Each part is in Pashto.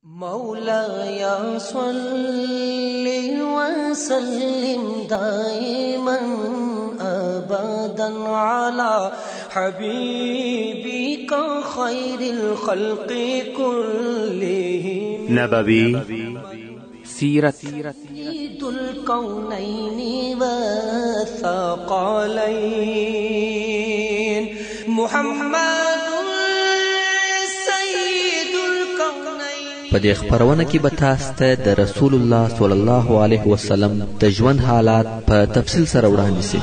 مولاي صل وسلم دائما ابدا على حبيبك خير الخلق كلهم. نبوي سیرت، سيد الكونين والثقلين، محمد سيد الكونين. په دې خپرونه کې به تاسو ته د رسول الله صلی الله علیه وسلم د ژوند حالات په تفصیل سره وړاندې شي.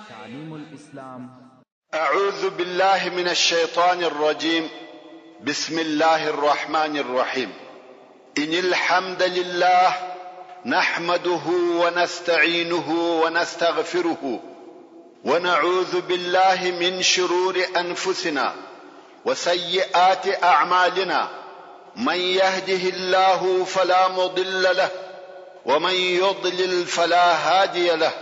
تعلیم الاسلام. أعوذ بالله من الشيطان الرجيم. بسم الله الرحمن الرحيم. إن الحمد لله نحمده ونستعينه ونستغفره ونعوذ بالله من شرور أنفسنا وسيئات أعمالنا، من يهده الله فلا مضل له ومن يضلل فلا هادي له،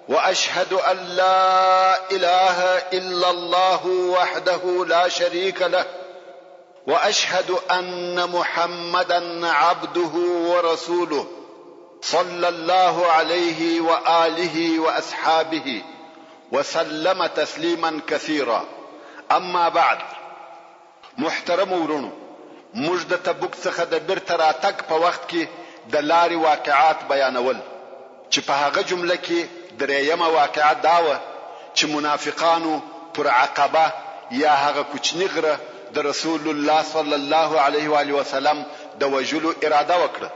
واشهد ان لا اله الا الله وحده لا شريك له، واشهد ان محمدا عبده ورسوله صلى الله عليه واله واصحابه وسلم تسليما كثيرا. اما بعد، محترمو وروڼو، موږ د تبوک څخه د بیرته راتګ په وخت کې د لارې واقعات بیانول چې په هغه جمله کې درېیمه واقعه دا وه چې منافقانو پر عقبه یا هغه کوچني غره د رسول الله صلی الله علیه وآله وسلم د وژلو اراده وکړه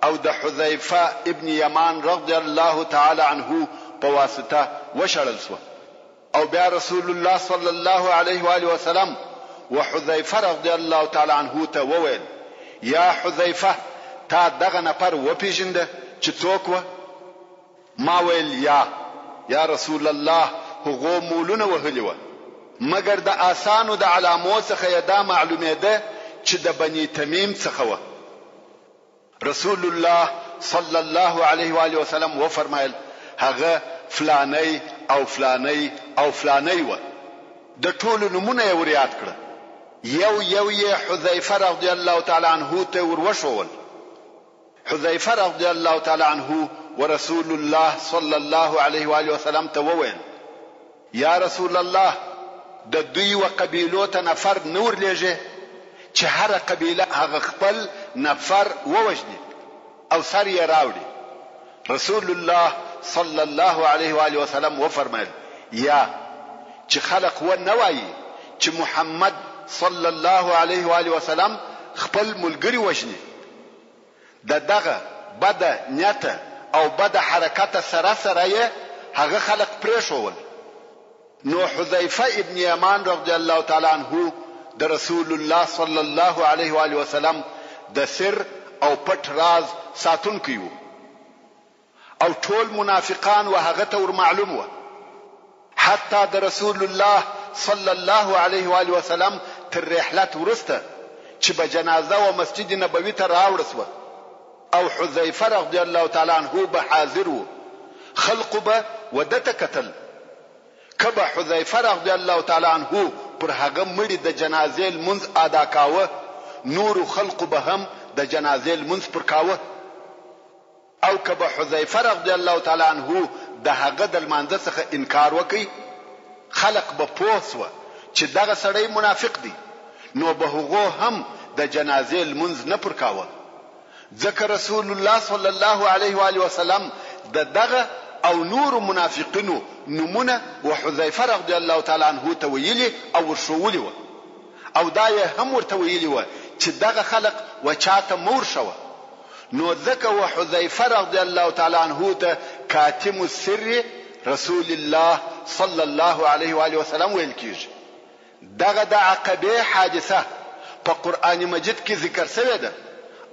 او د حذیفه ابن یمان رضی الله تعالی عنه په واسطه وشړل شوه. او بیا رسول الله صلی الله علیه و آله وسلم و حذیفه رضی الله تعالی عنه ته وویل، یا حذیفه تا دغه نفر وپیژنده چې څوک وه؟ ما ویل یا، یا رسول الله هغو مولونه وهلي وه مګر د آسانو د علامو څخه یې دا معلومیده چې د بني تمیم څخه وه. رسول الله صلی الله علیه و آله وسلم وفرمایل، هغه فلانی او فلانی او فلانی وه. د ټولو نومونه یې وریاد کړه. یو یو یې حذیفه رضی الله تعالی عنه ته وروښوول. حذیفه رضی الله تعالی عنه ورسول الله صلی الله علیه و آله وسلم ته وویل، یا رسول الله د دوی و قبیلو ته نفر نه ورلېږې چې هره قبیله هغه خپل نفر ووژني او سر یې راوړي؟ رسول الله صلی الله علیه و آله وسلم وفرمایل، یا، چې خلق و نه وایي چې محمد صلی الله علیه و آله وسلم خپل ملګري وژني. د دغه بده نیته او بده حرکته سره سره یې هغه خلق پرېښوول. نو حذیفه ابن یمان رضی الله تعالی عنه د رسول الله صلی الله علیه و آله وسلم د سر او پټ راز ساتونکی وو. او ټول منافقان و هغه ته ورمعلوم وه. حتی د رسول الله صلی الله علیه و آله وسلم تر رحلت وروسته چې به جنازه و مسجد نبوي ته راوړه شوه او حذیفه رضی الله تعالی عنه به حاضر وو، خلقو به و ده ته کتل، که به حذیفه رضی الله تعالی عنه پر هغه مړي د جنازې لمونځ ادا کاوه، نورو خلقو به هم د جنازې لمونځ پر کاوه. او که به حذیفه رضی الله تعالی عنه د هغه د لمانځه څخه انکار وکړ، خلق به پوه شوه چې دغه سړی منافق دی، نو به هغو هم د جنازې لمونځ نه پر کاوه، ځکه رسول الله صلی الله علیه وآله وسلم د دغه او نورو منافقینو نومونه و حذیفه رضی الله تعالی عنه ته ویلي او ورښوولي وه او دا یې هم ورته ویلي وه چې دغه خلق و چاته مه ورښوه. نو ځکه و حذیفه رضی الله تعالی عنه ته کاتم سر رسول الله صلی الله علیه و آله وسلم ویل کیږي. دغه د عقبې حادثه په قرآن مجید کې ذکر شوې ده.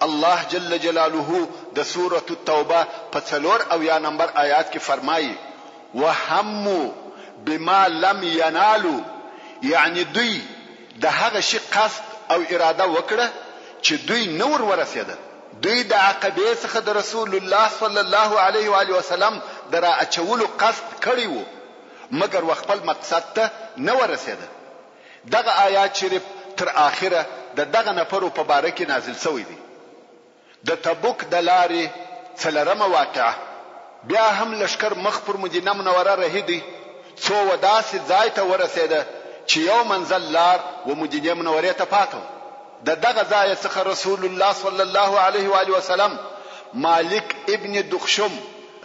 الله جل جلاله د سورة التوبه په 74 نمبر آیات کې فرمایي، وهموا بما لم ینالوا، یعنې دوی د هغه شي قصد او اراده وکړه چې دوی نه ور ورسېده. دوی د عقبې څخه د رسول الله صلی الله علیه و آله وسلم د را اچولو قصد کړی وو، مګر و خپل مقصد ته نه ورسېده. دغه آیات شریف تر آخره د دغه نفرو په باره کې نازل شوی دی. د تبوک د لارې څلرمه واقعه، بیا هم لښکر مخ پر مدینه منوره رهي دی، څو و داسې ځای ته ورسېده چې یو منزل لار و مدینې منورې ته پاته وه. د دغه ځایه څخه رسول الله صلی الله علیه و آله وسلم مالک ابن دخشم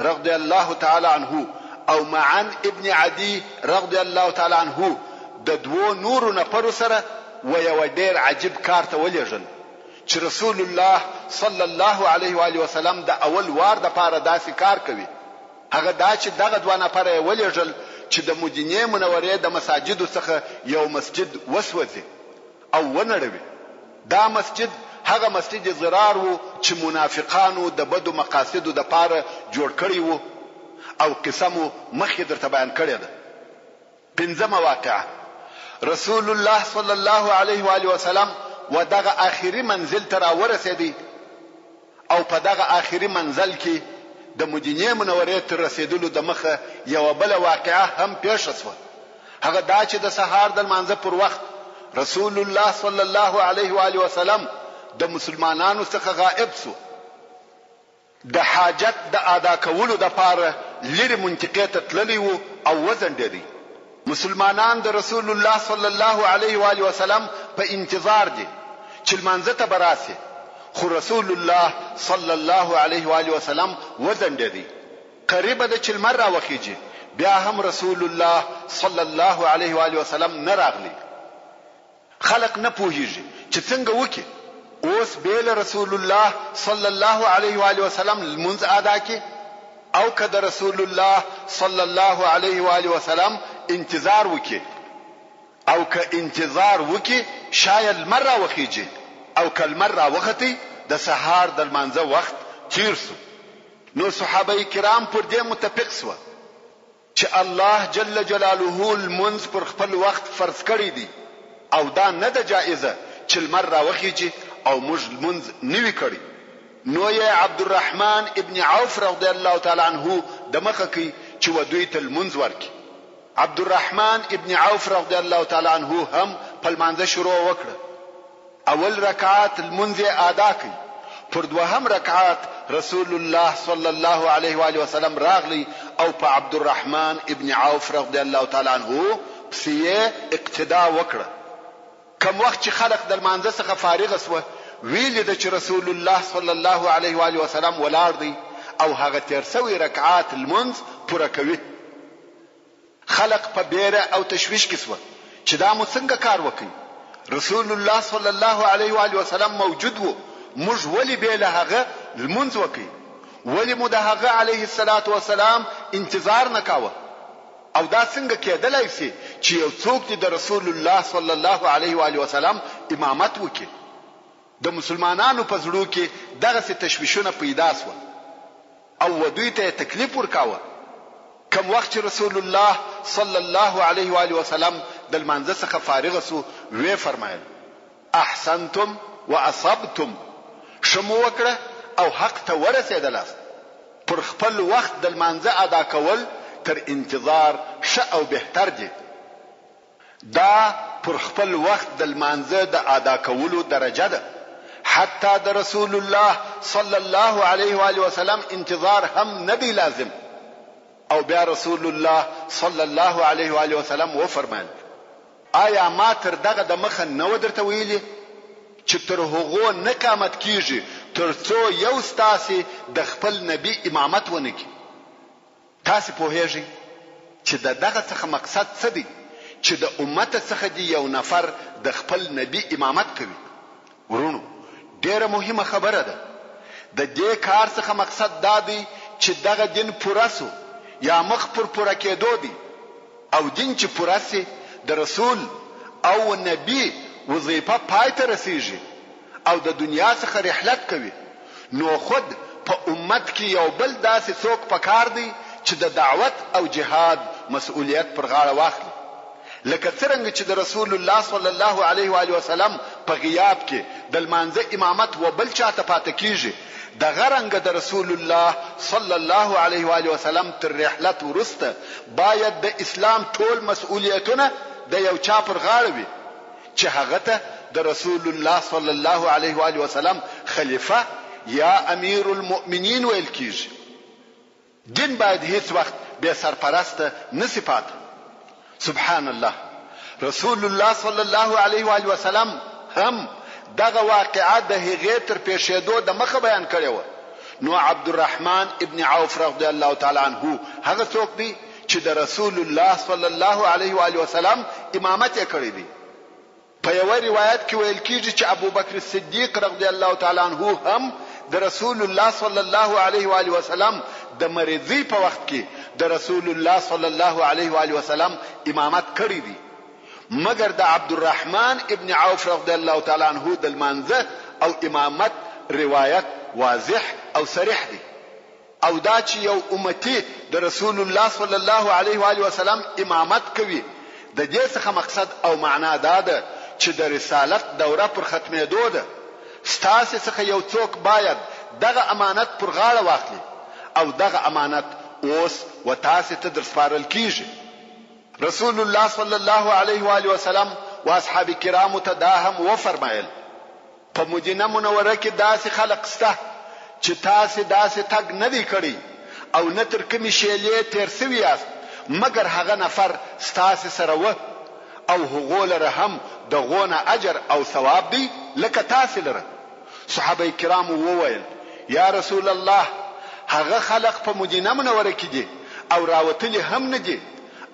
رضی الله تعالی عنه او معن ابن عدي رضی الله تعالی عنه د دوو نورو نفرو سره و یوه ډېر عجیب کار ته ولېږل چې رسول الله صلی الله علیه و آله وسلم د اول وار دپاره داسې کار کوي، هغه دا چې دغه دوه نفره یې ولېږل چې د مدینې منورې د مساجدو څخه یو مسجد وسوځي او ونړوي. دا مسجد هغه مسجد ضرار وو چې منافقانو د بدو مقاصدو دپاره جوړ کړی وو او قصه مو مخکې درته بیان کړې ده. پنځمه واقعه، رسول الله صلی الله علیه و آله وسلم و دغه آخري منزل ته راورسېدی او په دغه آخري منزل کې د مدینې منورې تر رسېدلو د مخه یوه بله واقعه هم پېښه شوه، هغه دا چې د سهار د لمانځه پر وخت رسول الله صلی الله علیه و آله وسلم د مسلمانانو څخه غائب شو. د حاجت د ادا کولو لپاره لرې منطقې ته تللی وو او وځنډېدی. مسلمانان د رسول الله صلی الله علیه و آله وسلم په انتظار دي چې لمانځه ته به راشي، خو رسول الله صلی الله علیه و آله وسلم وځنډېدی. قریبه ده چې لمر راوخیږي، بیا هم رسول الله صلی الله علیه و آله وسلم نه راغلی. خلق نه پوهیږي چې څنګه وکړي، اوس بې له رسول الله صلی الله علیه وآله وسلم لمونځ ادا کړي او که د رسول الله صلی الله علیه وآله وسلم انتظار وکړي او که انتظار وکړي شاید لمر راوخیږي او که لمر راوختی د سهار د لمانځه وخت تیر شو نو صحابه کرام پر دې متفق شوه. چې الله جل جلاله لمونځ پر خپل وخت فرض کړی دی او دا نه ده جائزه چې لمر راوخیږي او موږ لمونځ نه وي کړی نو یې عبدالرحمن ابن عوف رضی الله تعالی عنه د مخه کړ چې و دوی ته لمونځ ورکړي. عبدالرحمن ابن عوف رضی الله تعالی عنه هم په لمانځه شروع وکړه. اول رکعت لمونځ یې آدا کړ، پر دوهم رکعت رسول الله صلی الله علیه وآله وسلم راغلی او په عبدالرحمن ابن عوف رضی الله تعالی عنه پسې یې اقتدا وکړه. کوم وخت چې خلق د لمانځه څخه فارغ شوه، ویې لیده چې رسول الله صلی الله علیه وآله وسلم ولاړ دی او هغه تېر شوی رکعات لمونځ پوره کوي. خلق په بېره او تشویش کې شوه چې دا مو څنګه کار وکړ؟ رسول الله صلی الله علیه و آله وسلم موجود وو، موږ ولې بې له هغه لمونځ وکړ؟ ولې مو د هغه علیه الصلوة والسلام انتظار نه کاوه؟ او دا څنګه کېدلای شي چې یو څوک دې د رسول الله صلی الله علیه و آله وسلم امامت وکړي؟ د مسلمانانو په زړو کې دغسې تشویشونه پیدا شوه او و دوی ته یې تکلیف ورکاوه. کوم وخت چې رسول الله صلی الله علیه و آله وسلم د لمانځه څخه فارغ شو ویې فرمایل، احسنتم واصبتم، ښه مو وکړه او حق ته ورسېدلاست. پر خپل وخت د لمانځه ادا کول تر انتظار ښه او بهتر دي. دا پر خپل وخت د لمانځه د ادا کولو درجه ده، حتی د رسول الله صلی الله علیه وآله وسلم انتظار هم نه دی لازم. او بیا رسول الله صلی الله علیه وآله وسلم وفرمایل، آیا ما تر دغه د مخه نه وه درته ویلي چې تر هغو نه قیامت کیږي تر څو یو ستاسې د خپل نبي امامت ونه کړي؟ تاسې پوهېږئ چې د دغه څخه مقصد څه دی چې د امته څخه دې یو نفر د خپل نبي امامت کوي؟ وروڼو ډېره مهمه خبره ده. د دې کار څخه مقصد دا دی چې دغه دین پوره شو یا مخ پر پوره کېدو دی او دین چې پوره شي د رسول او نبي وظیفه پای ته رسېږي او د دنیا څخه رحلت کوي نو خود په امت کې یو بل داسې څوک پکار دی چې د دعوت او جهاد مسؤلیت پر غاړه واخلي لکه څرنګه چې د رسول الله صلی الله علیه و آله وسلم په غیاب کې د لمانځه امامت و بل چا ته پاته کیږي، دغه رنګه د رسول الله صلی الله علیه و آله وسلم تر رحلت وروسته باید د اسلام ټول مسؤلیتونه د یو چا پر غاړه وي چې هغه ته د رسول الله صلی الله علیه و آله وسلم خلیفه یا امیرالمؤمنین ویل کیږي. دین باید هیڅ وخت بې سرپرسته نه شي پاته. سبحان الله! رسول الله صلی الله علیه و آله وسلم هم دغه واقعه د هغې تر پېښېدو د مخه بیان کړې وه. نو عبدالرحمن ابن عوف رضی الله تعالی عنه هغه څوک دی چې د رسول الله صلی الله علیه و آله وسلم امامت یې کړی دی. په یوه روایت کې ویل کیږي چې ابوبکر صدیق رضی الله تعالی عنه هم د رسول الله صلی الله علیه و آله وسلم د مریضۍ په وخت کې د رسول الله صلی الله علیه و آله وسلم امامت کړی دی مګر د عبدالرحمن ابن عوف رضی الله تعالی عنه د لمانځه او امامت روایت واضح او صریح دی. او دا چې یو امتي د رسول الله صلی الله علیه و آله وسلم امامت کوي د دې څخه مقصد او معنا دا ده چې د رسالت دوره پر ختمېدو ده، ستاسې څخه یو څوک باید دغه امانت پر غاړه واخلي او دغه امانت اوس و تاسې ته درسپارل کیږي. رسول الله صلی الله علیه و آله وسلم و اصحاب کرامو ته دا هم وفرمایل. په مدینه منوره کې داسې خلق شته چې تاسې داسې تګ نه دی کړی او نه تر کومې شېلې تېر شوي یاست مګر هغه نفر ستاسې سره وه او هغو لره هم د غونه اجر او ثواب دی لکه تاسې لره. صحابه کرامو وویل، یا رسول الله! هغه خلق په مدینه منوره کې دي او راوتلي هم نه دي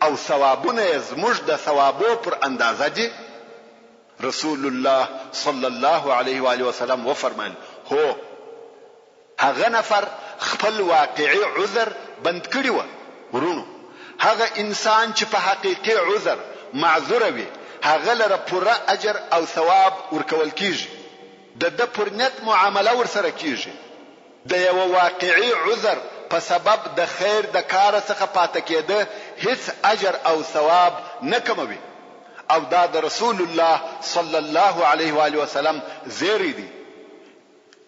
او ثوابونه یې زموږ د ثوابو پر اندازه دي؟ رسول الله صلی الله علیه و آله وسلم وفرمایل، هو، هغه نفر خپل واقعي عذر بند کړي وه. وروڼو! هغه انسان چې په حقیقي عذر معذوره وي، هغه لره پوره اجر او ثواب ورکول کیږي، د ده پر نیت معامله ورسره کیږي. د یوه واقعي عذر په سبب د خیر د کاره څخه پاته کېده هیڅ اجر او ثواب نه کموي او دا د رسول الله صلی الله علیه و آله وسلم زیری دی.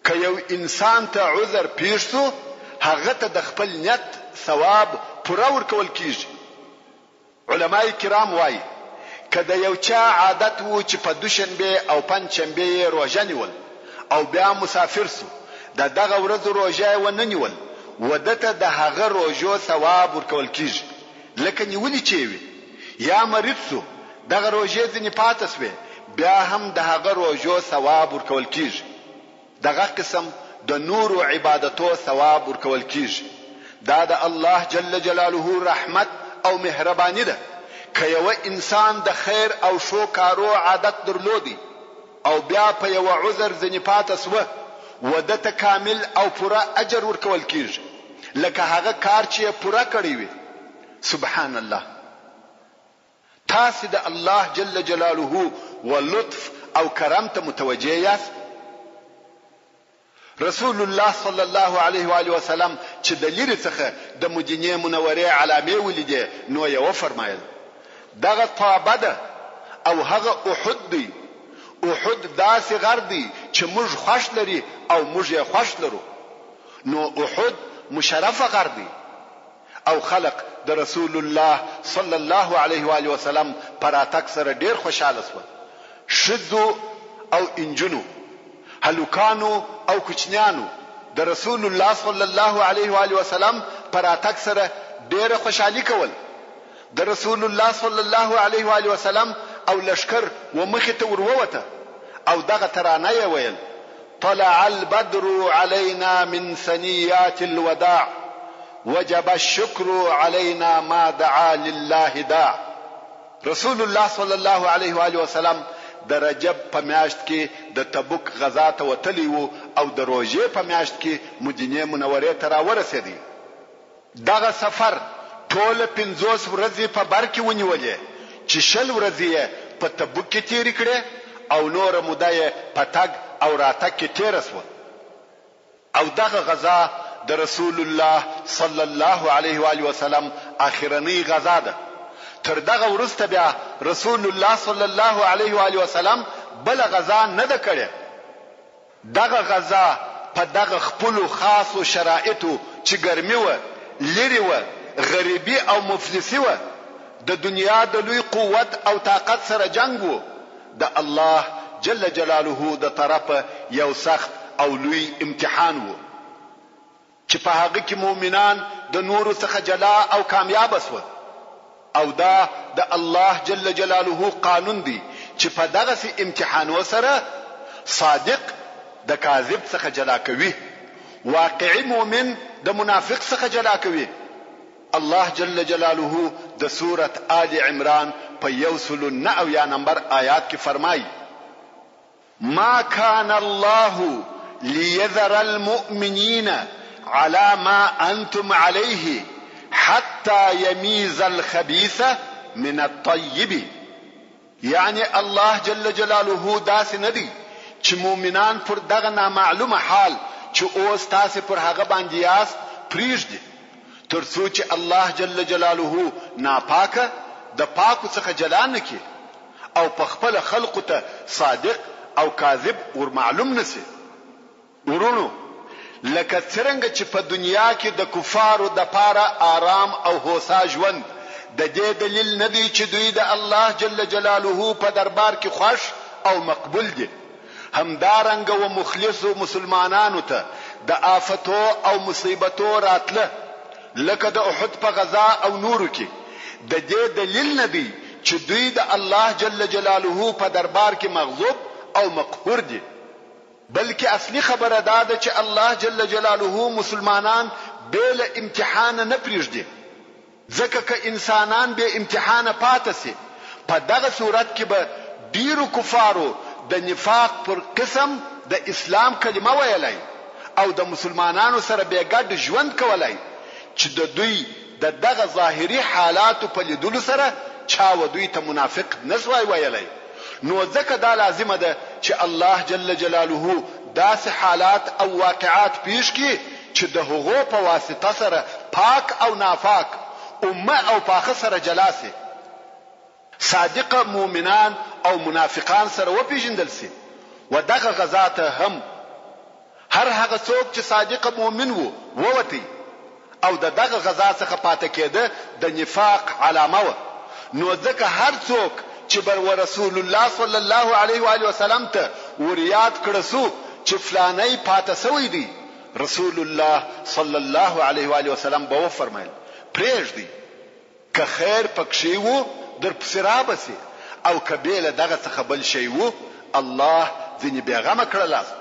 که یو انسان ته عذر پېښ شو هغه ته د خپل نیت ثواب پوره ورکول کیږي. علماء کرام وايي، که د یو چا عادت وو چې په دوشنبه او پنجشنبه یې روژه نیول او بیا مسافر شو، د دغه ورځو روژه یې ونه نیول، و ده ته د هغه روژو ثواب ورکول کیږي لکه نیولي چې یې وي. یا مریض شو، دغه روژې ځینې پاته شوې، بیا هم د هغه روژو ثواب ورکول کیږي. دغه قسم د نورو عبادتو ثواب ورکول کیږي. دا د الله جل جلاله رحمت او مهرباني ده، که یوه انسان د خیر او ښو کارو عادت درلودی او بیا په یوه عذر ځنې پاته شوه، و ده ته کامل او پوره اجر ورکول کیږي، لکه هغه کار چې یې پوره کړی وي. سبحان الله! تاسې د الله جل جلاله و لطف او کرم ته متوجه یاست؟ رسول الله صلی الله علیه و آله وسلم چې د لیرې څخه د مدینې منورې علامې ولیدې نو یې وفرمایل، دغه طابه ده او هغه احد دی، احد داسې غر دی چې موږ خوښ لري او موږ یې خوښ لرو، نو احد مشرفه غر دی. او خلق د رسول الله صلی الله علیه و آله وسلم په راتګ سره ډېر خوشحاله شول، ښځو او انجونو، هلکانو او کوچنیانو د رسول الله صلی الله علیه و آله وسلم په راتګ سره ډېره خوشحالي کول، د رسول الله صلی الله علیه و آله وسلم او لښکر و مخې ته ور ووته او دغه ترانه یې ویل، طلع البدر علينا من ثنيات الوداع وجب الشکر علينا ما دعا لله داع رسول الله صلی الله علیه و آله وسلم د رجب په میاشت کې د تبوک غزا ته وتلی وو او د روژې په میاشت کې مدینې منورې ته راورسېدی. دغه سفر ټوله 50 ورځې په بر کې ونیولې چې 20 ورځې یې په تبوک کې تېرې کړې او نوره موده یې په تګ او راتګ کې تېره شوه. او دغه غزا د رسول الله صلی الله علیه و آله وسلم اخرنۍ غزا ده. تر دغه وروسته بیا رسول الله صلی الله علیه و آله وسلم بله غزا نه ده کړې. دغه غزا په دغه خپلو خاصو شرایطو چې ګرمي وه، لیرې وه، غریبي او مفلسي وه، د دنیا د لوی قوت او طاقت سره جنګ وو، د الله جل جلاله د طرفه یو سخت او لوی امتحان وو. چې په هغه کې مؤمنان د نورو څخه جلا او کامیابه شوه او دا د الله جل جلاله قانون دی چې په دغسې امتحانو سره صادق د کاذب څخه جلا کوي، واقعي مؤمن د منافق څخه جلا کوي. الله جل جلاله د سورة آل عمران په یو سلو 79 نمبر آیات کې فرمایي. ما كان الله ليذر المؤمنين على ما أنتم عليه حتى يميز الخبيث من الطيب یعنې الله جل جلاله داسې نه دی چې مؤمنان پر دغه نامعلوم حال چې اوس تاسې پر هغه باندې یاست پریږدي تر څو چې الله جل جلاله ناپاکه د پاکو څخه جلا نه کړي او په خپله خلقو ته صادق او کاذب ور معلوم نه شي. وروڼو! لکه څرنګه چې په دنیا کې د کفارو دپاره آرام او هوسا ژوند د دې دلیل نه دی چې دوی د الله جل جلاله په دربار کې خوښ او مقبول دي، همدارنګه و مخلصو مسلمانانو ته د آفتو او مصیبتو راتله لکه د احد په غزا او نورو کې د دې دلیل نه دی چې دوی د الله جل جلاله په دربار کې مغضوب او مقهور دي، بلکې اصلي خبره دا ده چې الله جل جلاله مسلمانان بې له امتحانه نه پرېږدي، ځکه که انسانان بې امتحانه پاته شي په دغه صورت کې به ډېرو کفارو د نفاق پر قسم د اسلام کلمه ویلای او د مسلمانانو سره بې ګډ ژوند کولای چې د دوی د دغه ظاهري حالاتو په لیدلو سره چا و دوی ته منافق نه شوای ویلای نو ځکه دا لازمه ده چې الله جل جلاله داسې حالات او واقعات پېښ کړي چې د هغو په واسطه سره پاک او ناپاک، اومه او پاخه سره جلا شي. صادق مؤمنان او منافقان سره وپېژندل شي و دغه غزا ته هم هر هغه څوک چې صادق مؤمن وو ووتی او د دغه غزا څخه پاته کېده د نفاق علامه وه نو ځکه هر څوک چې به ورسول الله صلی الله علیه و آله وسلم ته وریاد کړه شو چې فلانی پاته شوی دی رسول الله صلی الله علیه و آله وسلم به وفرمایل پرېږدئ که خیر پکښې وو درپسې رابه شي او که بې له دغه څخه بل شی وو الله ځنې بې غمه کړلاست.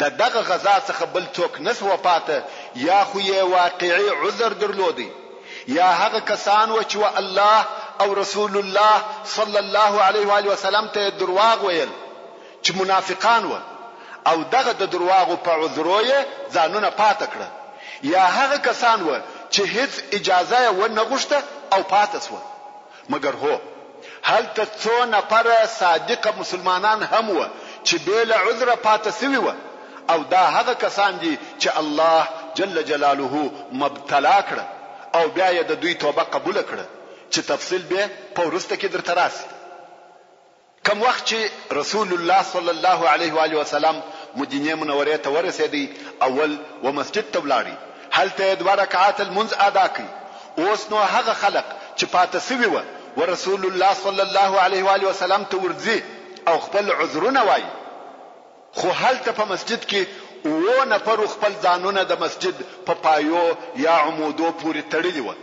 د دغه غزا څخه بل څوک نه شوه پاته یا خو یې واقعي عذر درلودی یا هغه کسان وه چې و الله او رسول الله صلی الله علیه وآله وسلم ته یې درواغ ویل چې منافقان وه او دغه د درواغو په عذرو یې ځانونه پاته کړه یا هغه کسان وه چې هیڅ اجازه یې و نه غوښته او پاته شوه. مګر هو! هلته څو نفره صادقه مسلمانان هم وه چې بې له عذره پاته شوي وه او دا هغه کسان دي چې الله جل جلاله مبتلا کړه او بیا یې د دوی توبه قبوله کړه چې تفصیل بې په وروسته کې درته راشي. کوم وخت چې رسول الله صلی الله علیه و آله وسلم مدینې منورې ته ورسېدی، اول و مسجد ته ولاړی، هلته یې دوه رکعته لمونځ ادا کړ، اوس نو هغه خلق چې پاته شوي وه، و رسول الله صلی الله علیه و آله وسلم ته ورځي او خپل عذرونه وایي، خو هلته په مسجد کې اوو نفرو خپل ځانونه د مسجد په پایو یا عمودو پورې تړلي وه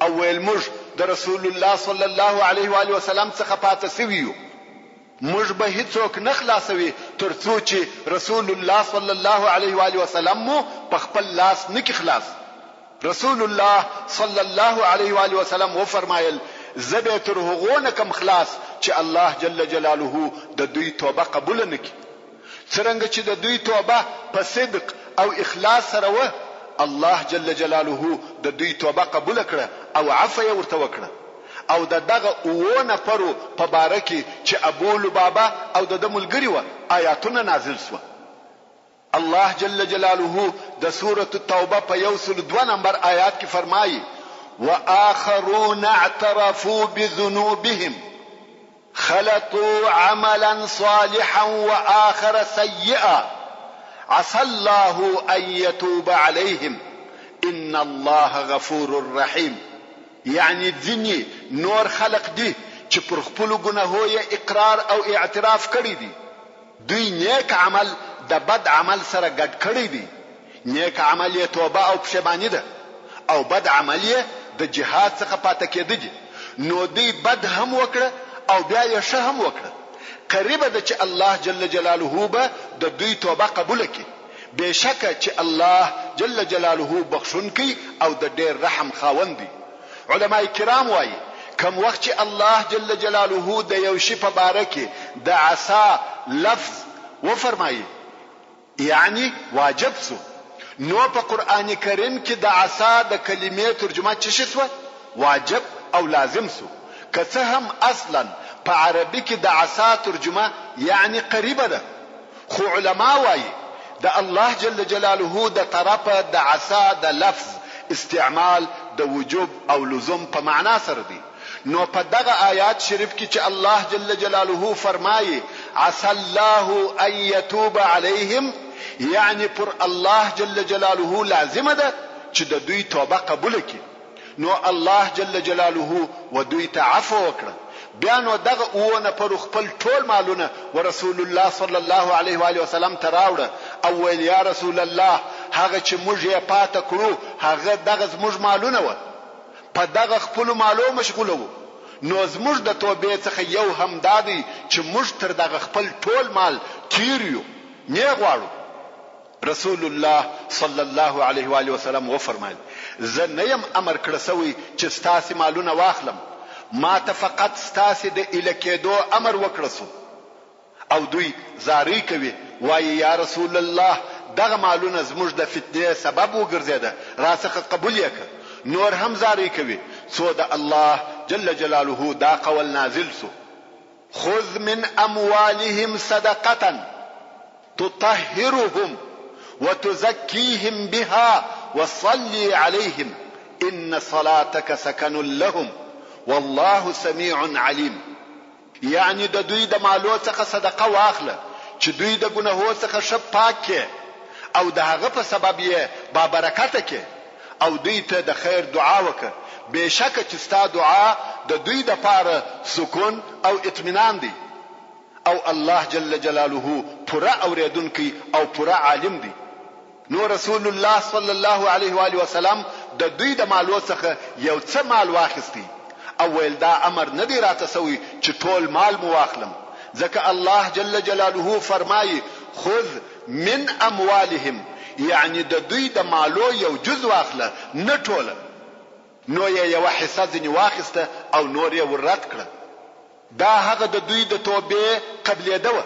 او ویل موږ د رسول الله صلی الله علیه و آله وسلم څخه پاته شوي یو، موږ به هیڅوک نه خلاصوي تر څو چې رسول الله صلی الله علیه و آله وسلم مو په خپل لاس نه کړي خلاص. رسول الله صلی الله علیه و آله وسلم وفرمایل، زه به یې تر هغو نه کړم خلاص چې الله جل جلاله د دوی توبه قبوله نه کړي. څرنګه چې د دوی توبه په صدق او اخلاص سره وه، الله جل جلاله د دوی توبه قبوله کړه او عفوه یې ورته وکړه. او د دغه اوو نفرو په باره کې چې ابو لبابه او د ده ملګري وه، آیاتونه نازل شوه. الله جل جلاله د سورة التوبه په یو سل دوه نمبر آیات کې فرمایي، وآخرون اعترفوا بذنوبهم خلطوا عملا صالحا وآخر سیئا عسی الله ان یتوب علیهم ان الله غفور رحیم. یعنې ځینې نور خلق دي چې پر خپلو ګناهو یې اقرار او اعتراف کړی دی، دوی نیک عمل د بد عمل سره ګډ کړی دی، نیک عمل یې توبه او پښیماني ده او بد عمل یې د جهاد څخه پاته کیده دي، نو دوی بد هم وکړه او بیا یې ښه هم وکړه، قریبه ده چې الله جل جلاله به د دوی توبه قبوله کړي، بېشکه چې الله جل جلاله بخښونکی او د ډېر رحم خاوند دی. علماء کرام وايي، کوم وخت چې الله جل جلاله د یو شي په باره کې د عصا لفظ وفرمايي یعنې واجب شو، نو په قرآن کریم کې د عصا د کلمې ترجمه څه شي شوه؟ واجب او لازم شو، که څه هم اصلاً په عربي کې د عصا ترجمه یعنې قریبه ده، خو علماء وايي، د الله جل جلاله د طرفه د عصا د لفظ استعمال د وجوب او لزوم په معنا سره دی، نو په دغه آیات شریف کې چې الله جل جلاله فرمايي، عسی الله ان یتوب علیهم، یعنې پر الله جل جلاله لازمه ده چې د دوی توبه قبوله کړي. نو الله جل جلاله و دوی ته عفو وکړه، بیا نو دغه اوو نفرو خپل ټول مالونه و رسول الله صلی الله علیه و آله وسلم ته راوړه او ویل یا رسول الله هغه چې موږ یې پاته کړو هغه دغه زموږ مالونه وه په دغه خپلو مالو مشغوله وو نو زموږ د توبې څخه یو هم دا دی چې موږ تر دغه خپل ټول مال تیر یو نۀ غواړو. رسول الله صلی الله علیه و آله وسلم وفرمایل، زه نه یم امر کړه شوی چې ستاسې مالونه واخلم، ماته فقط ستاسې د ایله کېدو امر وکړه شو. او دوی زارۍ کوي وایي، یا رسول الله دغه مالونه زموږ د فتنې سبب وګرځېده، راڅخه قبول یې که. نور هم زارۍ کوي، څو د الله جل جلاله دا قول نازل شو. خذ من اموالهم صدقة تطهرهم وتزکیهم بها وصل علیهم ان صلاتک سکن لهم والله سمیع علیم یعنی د دوی د مالو څخه صدقه واخله چې دوی د ګناهو څخه ښه پاک کړې او د هغه په سبب یې بابرکته کړې او دوی ته د خیر دعا وکړه بېشکه چې ستا دعا د دوی دپاره سکون او اطمینان دی او الله جل جلاله پوره اورېدونکی او پوره عالم دی. نو رسول الله صلی الله علیه وآله وسلم د دوی د مالو څخه یو څه مال واخیستی او ویل دا امر نه دی راته شوی چې ټول مال مو واخلم ځکه الله جل جلاله فرمايي، خذ من اموالهم یعنی د دوی د مالو یو جز واخله نه ټوله. نو یې یوه حصه ځنې واخیسته او نور یې ور رد کړه. دا هغه د دوی د توبې قبلېده وه.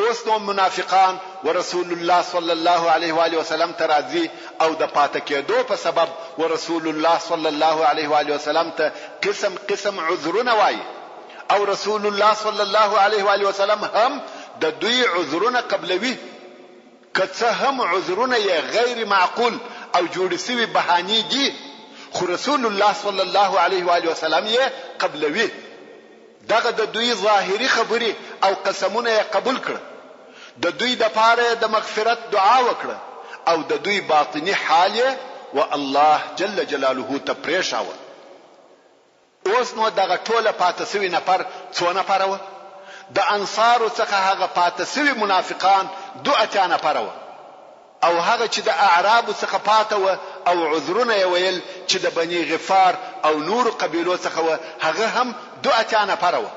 اوس نو منافقان ورسول الله صلی الله علیه وآله وسلم ته راځي او د پاته کېدو په سبب ورسول الله صلی الله علیه وآله وسلم ته قسم قسم عذرونه وايي او رسول الله صلی الله علیه وآله وسلم هم د دوی عذرونه قبلوي. که څه هم عذرونه یې غیر معقول او جوړې شوې بهانې دي، خو رسول الله صلی الله علیه وآله وسلم یې قبلوي. دغه د دوی ظاهري خبرې او قسمونه یې قبول کړه، د دوی دپاره یې د مغفرت دعا وکړه او د دوی باطني حال یې و الله جل جلاله ته پرېښاوه. اوس نو دغه ټوله پاته سوي نفر څو نفره وه؟ د انصارو څخه هغه پاته سوي منافقان 82 نفره وه او هغه چې د اعرابو څخه پاته وه او عذرونه یې ویل چې د بني غفار او نورو قبیلو څخه وه هغه هم 82 نفره وه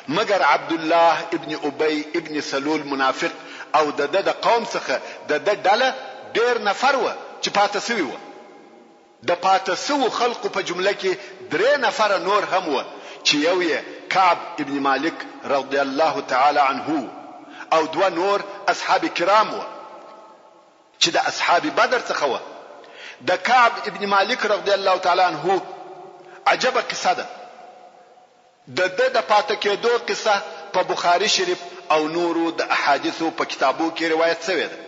مګر عبدالله ابن ابی ابن سلول منافق او د ده د قوم څخه د ده ډله ډېر نفر وه چې پاته سوي وه. د پاته سوو خلقو په جمله کې درې نفره نور هم وه چې یو یې کعب ابن مالک رضی الله تعالی عنه وو او دوه نور اصحاب کرام وه چې د اصحاب بدر څخه وه. د کعب ابن مالک رضی الله تعالی عنه عجبه قصه ده. د ده د پاته کېدو قصه په بخاري شریف او نورو د احادیثو په کتابو کې روایت شوې ده.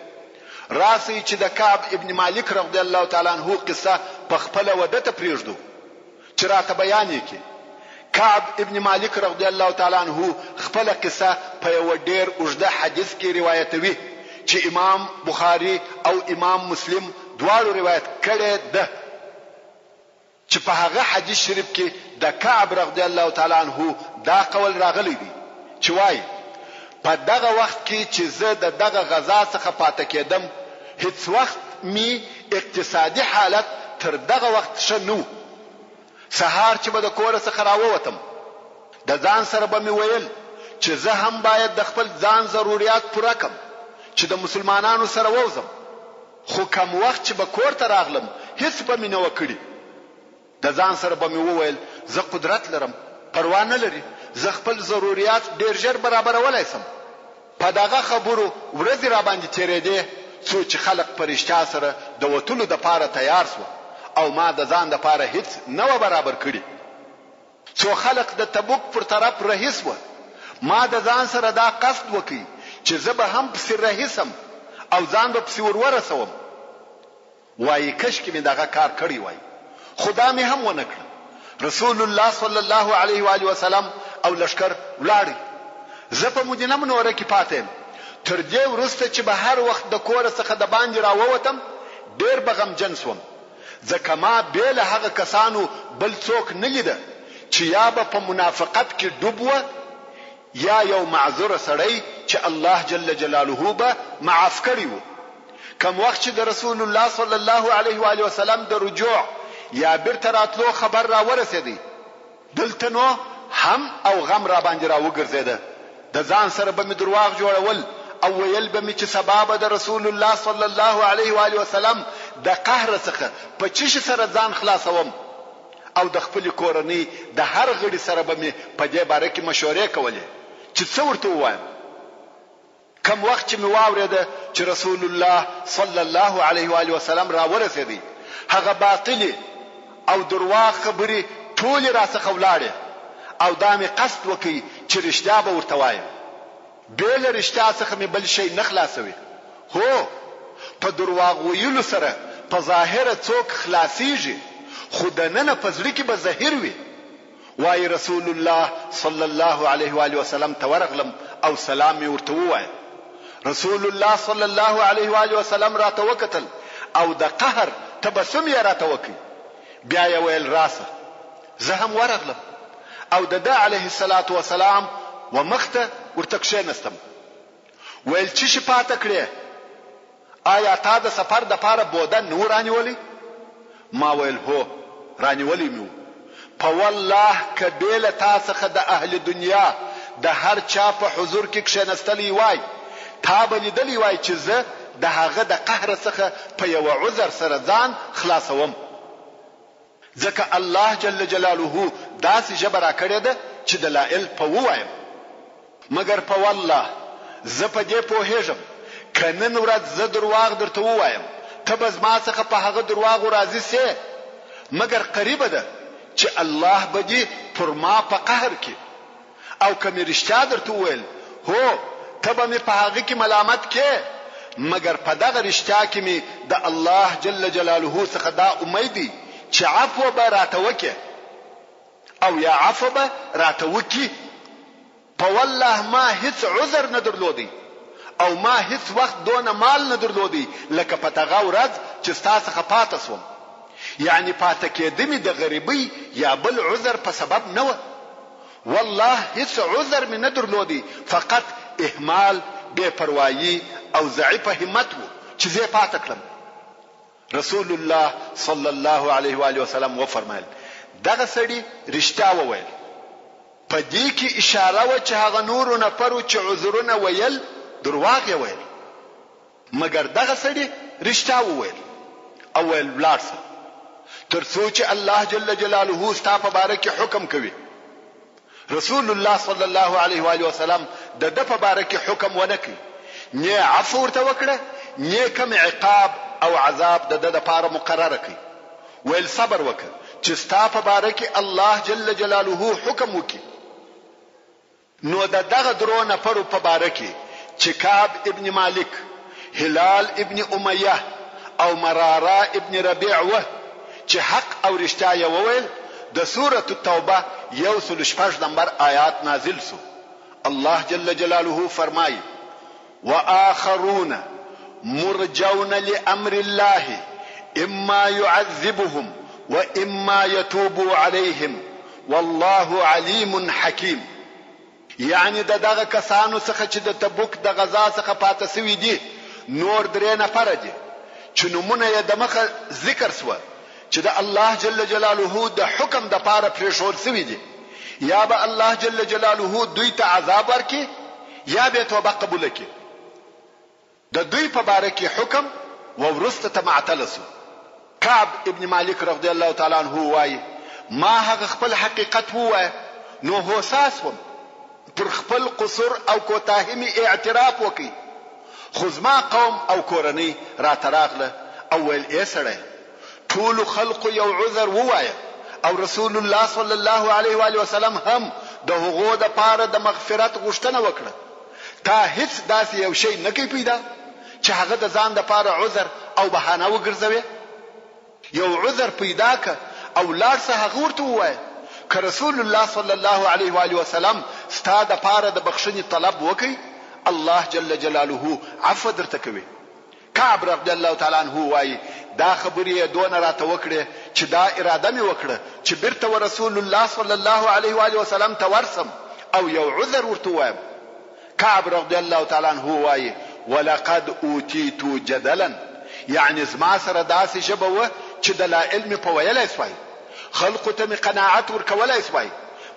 راسئ چې د کعب ابن مالک رضی الله تعالی عنه قصه په خپله و ده ته پرېږدو چې راته بیان یې کړي. کعب ابن مالک رضی الله تعالی عنه خپله قصه په یوه ډېر اوږده حدیث کې روایتوي چې امام بخاري او امام مسلم دواړو روایت کړې ده چې په هغه حدیث شریف کې د کعب رضی الله تعالی عنه دا قول راغلی دی چې وایي، په دغه وخت کې چې زه د دغه غزا څخه پاته کېدم هیڅ وخت مي اقتصادي حالت تر دغه وخت ښه نه وو. سهار چې به د کوره څخه راووتم د ځان سره به مې ویل چې زه هم باید د خپل ځان ضروریات پوره کړم چې د مسلمانانو سره ووځم خو کوم وخت چې به کور ته راغلم هیڅ به مې نه وه کړي. د ځان سره به مې وویل زه قدرت لرم پروا نه لري زه خپل ضروریات ډیر ژر برابرولای شم. په دغه خبرو ورځې راباندې تېرېدې څو چې خلق په رښتیا سره د وتلو دپاره تیار شوه او ما د ځان دپاره هیڅ نه وه برابر کړي. څو خلق د تبوک پر طرف رهي شوه ما د ځان سره دا قصد وکړ چې زه به هم پسې رهي شم او ځان به پسې ور ورسوم. وایي کشکې مې دغه کار کړی وای خو دا مې هم ونه کړه. رسول الله صلی الله علیه و آله وسلم او لښکر ولاړی زه په مدینه منوره کې پاته یم. تر دې وروسته چې به هر وخت د کوره څخه د باندې راووتم ډېر به غمجن شوم ځکه ما بې له هغه کسانو بل څوک نه لیده چې یا به په منافقت کې ډوب وه یا یو معذوره سړی چې الله جل جلاله به معاف کړی وو. کوم وخت چې د رسول الله صلی الله علیه و آله وسلم د رجوع یا بیرته راتلو خبر راورسېدی، دلته نو هم او غم راباندې راوګرځېده، د ځان سره به مې درواغ جوړول او ویل به مې چې سبا به د رسول الله صلی الله علیه و آله وسلم د قهره څخه په څه شي سره ځان خلاصوم؟ او د خپلې کورنۍ د هر غړي سره به مې په دې باره کې مشورې کولې چې څه ورته ووایم. کوم وخت چې مې واورېده چې رسول الله صلی الله علیه و آله وسلم راورسېدی، هغه باطلې او درواغ خبرې ټولې راڅخه ولاړې او دا مې قصد وکړ چې رښتیا به ورته وایم. بې له رښتیا څخه مې بل شی نه خلاصوي. هو! په درواغ ویلو سره په ظاهره څوک خلاصیږي، خو دننه په زړه کې به زهیر وي. وایي رسول الله صلی الله علیه وآله وسلم ته ورغلم او سلام مې ورته ووایه. رسول الله صلی الله علیه وآله وسلم راته وکتل او د قهر تبسم یې راته وکړ. بیا یې ویل راسه. زه هم ورغلم او د ده علیه الصلوة والسلام و مخ ته ورته کښېنستم. ویل څه شي پاته کړې؟ آیا تا د سفر دپاره بوده نه وو رانیولی؟ ما ویل هو رانیولی مې وو. په والله که بې له تا څخه د اهل دنیا د هر چا په حضور کې کښېنستلی وای، تا به لیدلی وای چې زه د هغه د قهره څخه په یوه عذر سره ځان خلاصوم. ځکه الله جل جلاله داسې ژبه راکړې ده چې دلائل په ووایم. مګر په والله زه په دې پوهېږم که نن ورځ زه درواغ درته ووایم ته به زما څخه په هغه درواغو راضي شې، مګر قریبه ده چې الله به دې پر ما په قهر کړي. او که مې رښتیا درته وویل، هو، ته به مې په هغه کې ملامت کړې، مګر په دغه رښتیا کې مې د الله جل جلاله څخه دا امید دی چې عفوه به راته وکړې او یا عفوه به راته وکړي. په والله ما هیڅ عذر نه درلودی او ما هیڅ وخت دونه مال نه درلودی لکه په دغه ورځ چې ستا څخه پاته شوم، یعنې پاته کېده مې د غریبۍ یا بل عذر په سبب نه وه. والله هیڅ عذر مې نه درلودی فقط اهمال، بې پروایي او ضعیفه همت وو چې زه یې پاته کړم. رسول الله صلی الله علیه وآله وسلم وفرمایل، دغه سړي رښتیا وویل. په دې کې اشاره وه چې هغه نورو نفرو چې عذرونه ویل درواغ یې ویل. مګر دغه سړي رښتیا وویل او ویل ولاړ شه تر څو چې الله جل جلاله ستا په باره کې حکم کوي. رسول الله صلی الله علیه و آله وسلم د ده په باره کې حکم ونه کړ، نۀ عفو ورته وکړه نۀ کوم عقاب او عذاب د ده لپاره مقرر کړ. ویل صبر وکړه چې ستا په باره کې الله جل جلاله حکم وکړي. نو د دغه درو نفرو په باره کې چې کعب ابن مالک، هلال ابن امیه او مراره ابن ربیع وه چې حق او رښتیا یې وویل، د سورة التوبه 106 نمبر آیات نازل شو، الله جل جلاله فرمایي، وآخرون. مرجون لأمر الله اما يعذبهم واما يتوب عليهم والله عليم حکيم یعنې د دغه کسانو څخه چې د تبوک د غزا څخه پاته شوي دي نور درې نفره دي چې نومونه یې دمخه ذکر شوه چې د الله جل جلاله د حکم دپاره پرېښول شوي دي یا به الله جل جلاله دوی ته عذاب ورکړي یا به توبه قبوله کړي. د دوی په باره کې حکم و وروسته ته معطل شو. کعب ابن مالک رضی الله تعالی عنه وايي، ما هغه خپل حقیقت ووایه نو هوسا شوم، پر خپل قصور او کوتاهي مې اعتراف وکړ، خو زما قوم او کورنۍ راته راغله او ویل، اې سړیه! ټولو خلقو یو عذر ووایه او رسول الله صلی الله علیه وآله وسلم هم د هغو لپاره د مغفرت غوښتنه وکړه، تا هیڅ داسې یو شی نه کړ پیدا چې هغه د ځان لپاره عذر او بهانه وګرځوې؟ یو عذر پیدا که او لاړ شه هغه ورته ووایه، که رسول الله صلی الله علیه وآله وسلم ستا لپاره د بخښنې طلب وکړ، الله جل جلاله عفوه درته کوي. کعب رضی الله تعالی عنه وايي، دا خبرې يې دونه راته وکړې چې دا اراده مې وکړه چې بېرته ورسول الله صلی الله علیه وآله وسلم ته ورشم او يو عذر ورته ووايم. کعب رضی الله تعالی عنه وايي، ولقد اوتيت جدلا يعني زما سره داسې ژبه وه چې دلائل مې په ويلای شوای، خلقو ته مې قناعت ورکولای شوای،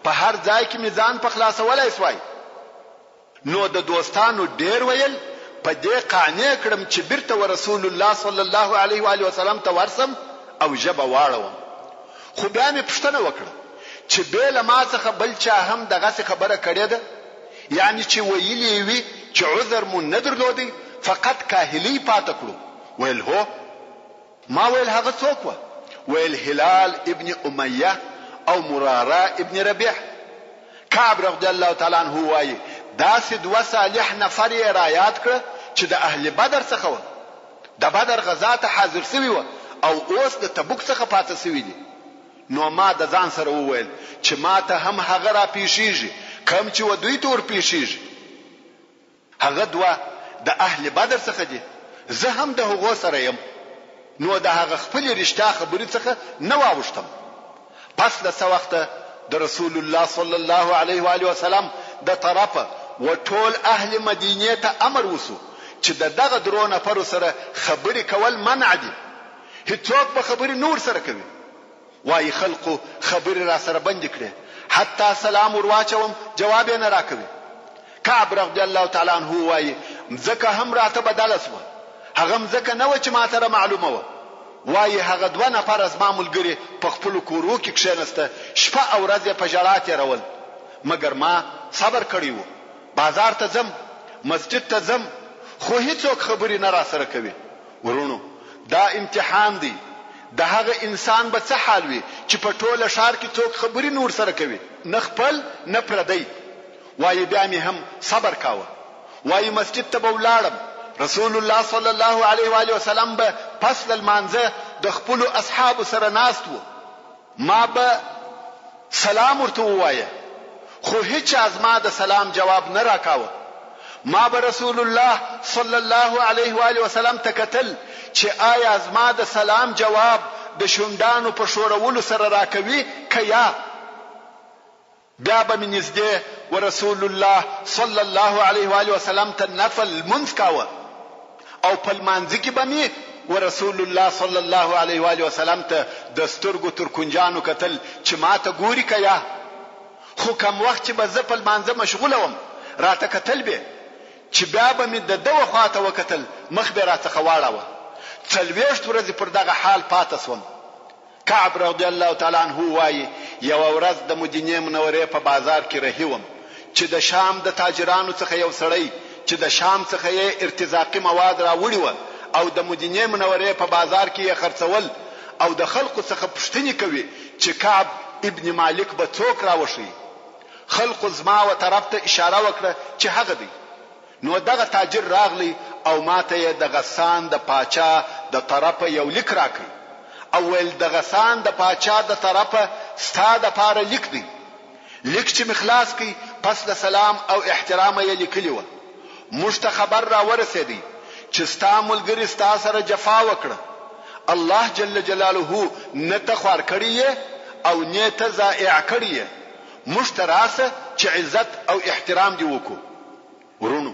په هر ځای کې مې ځان په خلاصولای شوای. نو د دوستانو ډېر ویل په دې قانع کړم چې بیرته ورسول الله صلی الله علیه وآله وسلم ته ورشم او ژبه واړوم. خو بیا مې پوښتنه وکړه چې بې له ما څخه بل چا هم دغسې خبره کړې ده؟ یعنې چې ویلي یې وي چې عذر مو نه درلودی فقط کاهلۍ پاته کړو؟ ویل هو. ما ویل هغه څوک وه؟ ویل هلال ابن امیه او مراره ابن ربیع. کعب رضی الله تعالی عنه وایي، داسې دوه صالح نفر یې رایاد کړه چې د اهل بدر څخه وه، د بدر غزا ته حاضر شوي وه او اوس د تبوک څخه پاته شوي دي. نو ما د ځان سره وویل چې ماته هم هغه راپیښیږي کوم چې و دوی ته ورپیښیږي. هغه دوه د اهل بدر څخه دي، زه هم د هغو سره یم، نو د هغه خپلې رښتیا خبرې څخه نه واوښتم. پس له څه وخته د رسول الله صلی الله علیه وآله وسلم د طرفه و ټول اهل مدینې ته امر وشو چې د دغه درو نفرو سره خبرې کول منع دي، هیڅوک به خبرې نه ورسره کوي. وايي خلقو خبرې راسره بندې کړې حتی سلام ورواچوم جواب یې نه راکوي. کعب رضی الله تعالی عنه وايي مځکه هم راته بدله شوه هغه مځکه نه وه چې ماته را معلومه وه. وايي هغه دوه نفره زما ملګري په خپلو کورو کې کښېنسته شپه او ورځ یې په ژړا تېرول مګر ما صبر کړی و بازار ته ځم مسجد ته ځم خو هیڅوک خبرې نه راسره کوي. وروڼو! دا امتحان دی، د هغه انسان به څه حال وي چې په ټوله ښار کې څوک خبرې نه ورسره کوي، نه خپل نه پردی. وايي بیا مې هم صبر کاوه. وايي مسجد ته به ولاړم، رسول الله صلی الله علیه وآله وسلم به پس له لمانځه د خپلو اصحابو سره ناست وو، ما به سلام ورته ووایه خو هیچا زما د سلام جواب نه راکاوه. ما به رسول الله صلی الله علیه و آله وسلم ته کتل چې آیا زما د سلام جواب د شونډانو په ښورولو سره راکوي که یا؟ بیا به مې نږدې و رسول الله صلی الله علیه و آله وسلم ته نفل لمونځ کاوه او په لمانځه کې به مې و رسول الله صلی الله علیه و آله وسلم ته د سترګو تر کونجانو کتل چې ماته ګوري که یا؟ خو کم وخت چې به زه په لمانځه مشغوله وم راته کتل بې چې بیا به مې د ده و خواته وکتل مخ بې راڅخه واړاوه. 40 ورځې پر دغه حال پاته شوم. کعب رضی الله تعالی عنه وايي، یوه ورځ د مدینې منورې په بازار کې رهي وم چې د شام د تاجرانو څخه یو سړی چې د شام څخه یې ارتزاقي مواد راوړي وه او د مدینې منورې په بازار کې یې خرڅول او د خلقو څخه پوښتنې کوي چې کعب ابن مالک به څوک راوښيي؟ خلقو زما و طرف ته اشاره وکړه چې هغه دی. نو دغه تاجر راغلی او ماته یې د غسان د پاچا د طرفه یو لیک راکړ او ویل د غسان د پاچا د طرفه ستا د پاره لیک دی. لیک چې مې خلاص کړ پس له سلام او احترامه یې لیکلي وه موږ ته خبر راورسېدی چې. چې ستا ملګري ستا سره جفا وکړه، الله جل جلاله نه ته خوار کړی یې او نۀ ته ضائع کړی یې، موږ ته راسه چې عزت او احترام دې وکړو. وروڼو!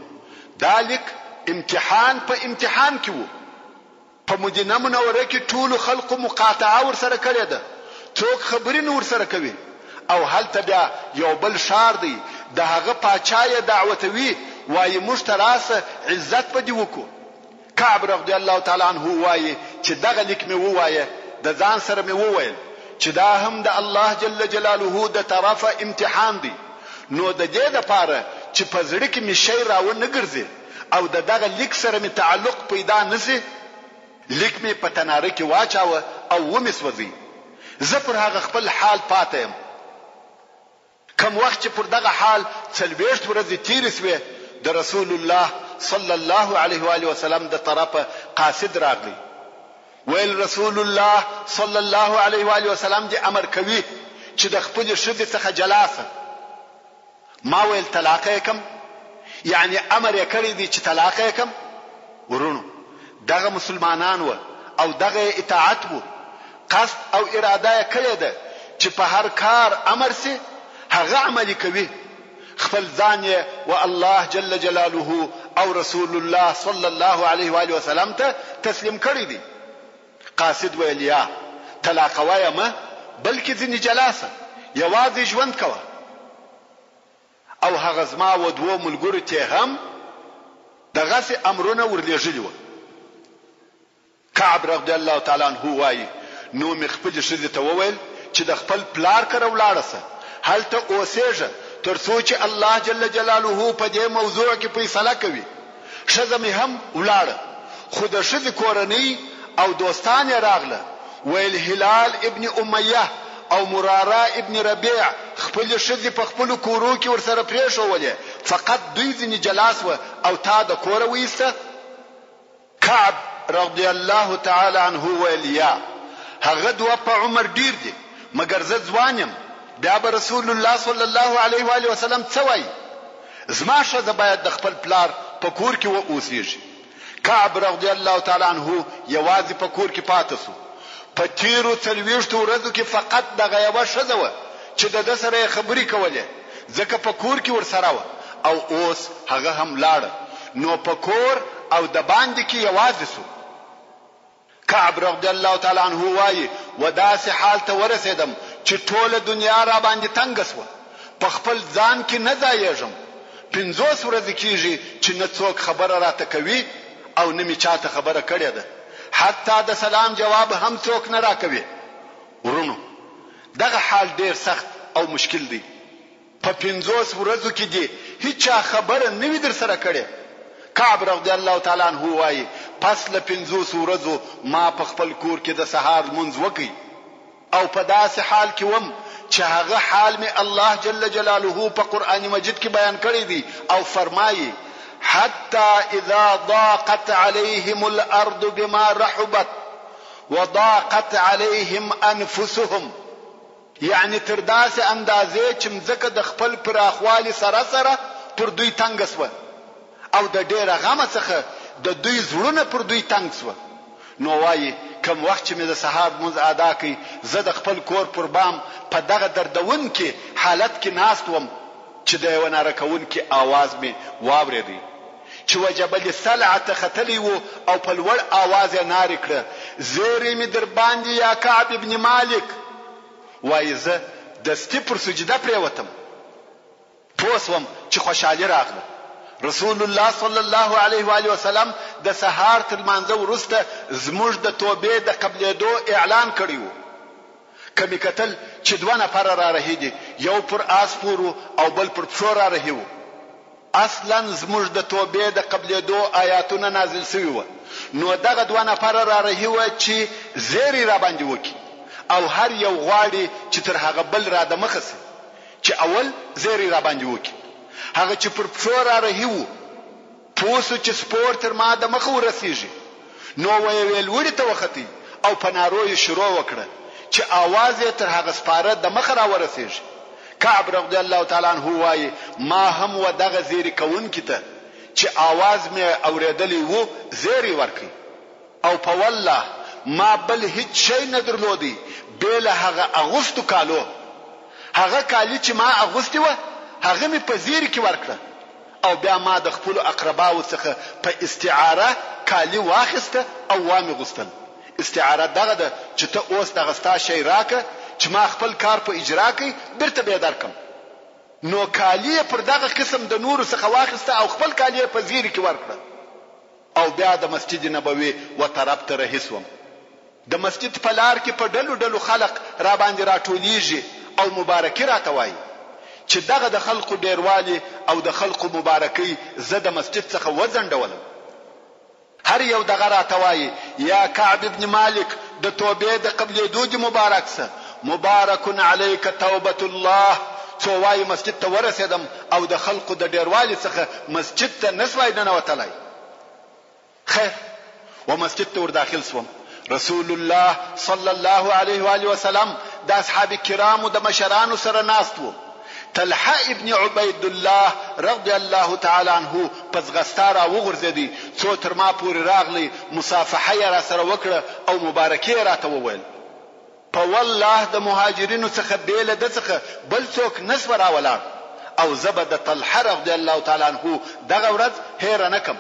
دا لیک امتحان په امتحان کې وو. په مدینه منوره کې ټولو خلقو مقاطعه ورسره کړې ده، څوک خبرې نه ورسره کوي او هلته بیا یو بل ښار دی، د هغه پاچا یې دعوتوي، وایي موږ ته راسه عزت به دې وکړو. کعب رضی الله تعالی عنه وایي چې دغه لیک مې ووایه، د ځان سره مې وویل چې دا هم د الله جل جلاله د طرفه امتحان دی، نو د دې لپاره چې په زړه کې مې شی راونه ګرځي او د دغه لیک سره مې تعلق پیدا نه شي، لیک مې په تناره کې واچاوه او ومې سوځی. زه پر هغه خپل حال پاته یم. کوم وخت چې پر دغه حال 40 ورځې تېرې شوې، د رسول الله صلی الله علیه وآله وسلم د طرفه قاصد راغلی، ویل رسول الله صلی الله علیه وآله وسلم دې امر کوي چې د خپلې ښځې څخه جلا شه. ما ویل طلاقه یې کم؟ یعنې امر یې کړی دی چې طلاقه یې کم؟ وروڼو! دغه مسلمانان وه او دغه یې اطاعت وو، قصد او اراده یې کړې ده چې په هر کار امر شي هغه عملي کوي، خپل ځان یې و الله جل جلاله او رسول الله صلی الله علیه وآله وسلم ته تسلیم کړی دی. قاصد ویل یا، طلاقوه یې مه، بلکې ځینې جلا شه، یوازې ژوند کوه. او هغه زما و دوو ملګرو تې هم دغسې امرونه ورلېږلي وه. کعب رضی الله تعالی عنه وايي، نو مې خپلې ښځې ته وویل چې د خپل پلار کره ولاړه شه، هلته اوسېږه تر څو چې الله جل جلاله په دې موضوع کې فیصله کوي. ښځه مې هم ولاړه، خو د ښځې کورنۍ او دوستان یې راغله، ویل هلال ابن امیه او مراره ابن ربیع خپلې ښځې په خپلو کورو کې ورسره پرېښوولې، فقط دوی ځینې جلا شوه او تا د کوره وایسته؟ کعب رضی الله تعالی عنه ویل، یا، هغه دوه په عمر ډېر دي، مګر زه ځوان یم، بیا به رسول الله صلی الله علیه و آله وسلم څه وایي؟ زما ښځه باید د خپل پلار په کور کې و اوسېږي. کعب رضی الله تعالی عنه یوازې په کور کې پاته شو. په تېرو څلوېښتو ورځو کې فقط دغه یوه ښځه وه چې د ده سره یې خبرې کولې، ځکه په کور کې ورسره وه او اوس هغه هم لاړه، نو په کور او دباندې کې یوازې شو. کعب رضی الله تعالی عنه وايي، و داسې حال ته ورسېدم چې ټوله دنیا راباندې تنګه شوه، په خپل ځان کې نه ځایېږم، 50 ورځې کېږي چې نه څوک خبره راته کوي او نه مې چاته خبره کړې ده، حتی د سلام جواب هم څوک نه راکوي. وروڼو! دغه حال ډېر سخت او مشکل دی. په 50 ورځو کې دې هیچا خبره نه وي درسره کړې؟ کعب رضی الله تعالی عنه وايي، پس له 50 ورځو ما په خپل کور کې د سهار لمونځ وکړ او په داسې حال کې وم چې هغه حال مې الله جل جلاله په قرآن مجید کې بیان کړی دی او فرمایي، حتی اذا ضاقت علیهم الارض بما رحبت وضاقت علیهم انفسهم. یعنې تر داسې اندازې چې مځکه د خپل پراخوالي سره سره پر دوی تنګه شوه او د ډېره غمه څخه د دوی زړونه پر دوی تنګ شوه. نو وايي، کوم وخت چې مې د سهار لمونځ ادا کړ، زه د خپل کور پر بام په دغه دردونکي حالت کې ناست وم چې د یوه ناره کوونکي آواز مې واورېد چې و جبل سلع ته ختلی و او په لوړ آواز یې نارې کړه، زیری مې درباندې یا کعب ابن مالک! وایي زه دستي پر سجده پرېوتم، پوه شوم چې خوشحالي راغله. رسول الله صلی الله علیه وآله وسلم د سهار تر لمانځه وروسته زموږ د توبې د قبلېدو اعلان کړی و. که مې کتل چې دوه نفره را رهي دي، یو پر آس سپور و او بل پر پښو را رهي و. اصلاً زموږ د توبې د قبلېدو آیاتونه نازل شوي وه، نو دغه دوه نفره را رهي وه چې زېری راباندې وکړي او هر یو غواړي چې تر هغه بل را دمخه شي چې اول زېری راباندې وکړي. هغه چې پر پښو را رهي وو، پوه شو چې سپور تر ما دمخه ورسېږي، نو و یوې لوړې ته وختی او په نارو یې شروع وکړه چې آواز یې تر هغه سپاره دمخه راورسېږي. کعب رضی الله تعالی عنه وايي، ما هم و دغه زېري کوونکي ته چې آواز مې اورېدلی وو زېری ورکړ او په والله ما بل هیڅ شی نه درلودی بې له هغه اغوستو کالو. هغه کالي چې ما اغوستي وه هغه مې په زېري کې ورکړه او بیا ما د خپلو اقرباوو څخه په استعاره کالي واخیسته او وامې غوستل. استعاره دغه ده چې ته اوس دغه ستا شی راکړه چې ما خپل کار په اجرا کړ بیرته به یې درکړم. نو کالي یې پر دغه قسم د نورو څخه واخیسته او خپل کالي یې په زیري کې ورکړه او بیا د مسجد نبوي و طرف ته رهي شوم. د مسجد په لار کې په ډلو ډلو خلق راباندې راټولېږي او مبارکي راته وايي چې دغه د خلقو ډېروالي او د خلقو مبارکۍ زه د مسجد څخه وځنډولم. هر یو دغه راته وایي، یا کعب ابن مالک د توبې د قبلېدو دې مبارک شه، مبارک علیک توبة الله، څو وایي مسجد ته ورسېدم او د خلقو د ډېروالي څخه مسجد ته نه شوای ننوتلای. خیر و مسجد ته ورداخل شوم، رسول الله صلی الله علیه وآله وسلم د اصحاب کرامو د مشرانو سره ناست وو، طلحه ابن عبید الله رضی الله تعالی عنه په ځغستا را وغورځېدی څو تر ما پورې راغلی، مصافحه یې راسره وکړه او مبارکي یې راته وویل. په والله د مهاجرینو څخه بې له ده څخه بل څوک نه شوه را ولاړ او زه به د طلحه رضی الله تعالی عنه دغه ورځ هېره نه کړم.